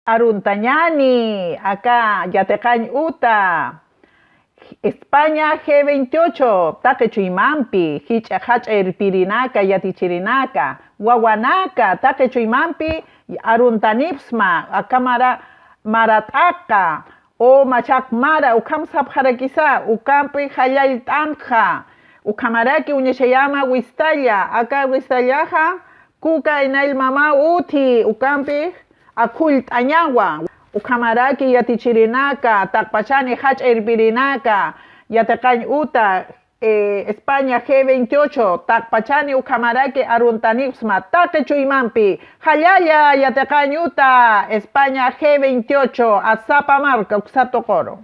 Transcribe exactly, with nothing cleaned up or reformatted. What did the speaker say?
Aruntañäni aka yatiqañ uta España G veintiocho taqi chuymampi, jich'a jach'a irpirinaka, yatichirinaka, wawanaka taqi chuymampi aruntanipxsma, aka mara, mara t'aqa, o machaq mara, ukham sapxarakisa, ukampi jallallt'anxa, ukhamaraki uñaxayama wistalla, aka wistallaxa, kuka inayl mama uthi, ukampi akhullt'añawa, ukhamaraki yatichirinaka, taqpachani jach'a irpirinaka, yatiqañ uta, eh, España G veintiocho, taqpachani ukhamaraki aruntanipxsma, taqi chuymampi, jallalla yatiqañ uta, España G veintiocho, asapa marka, uksa tuquru.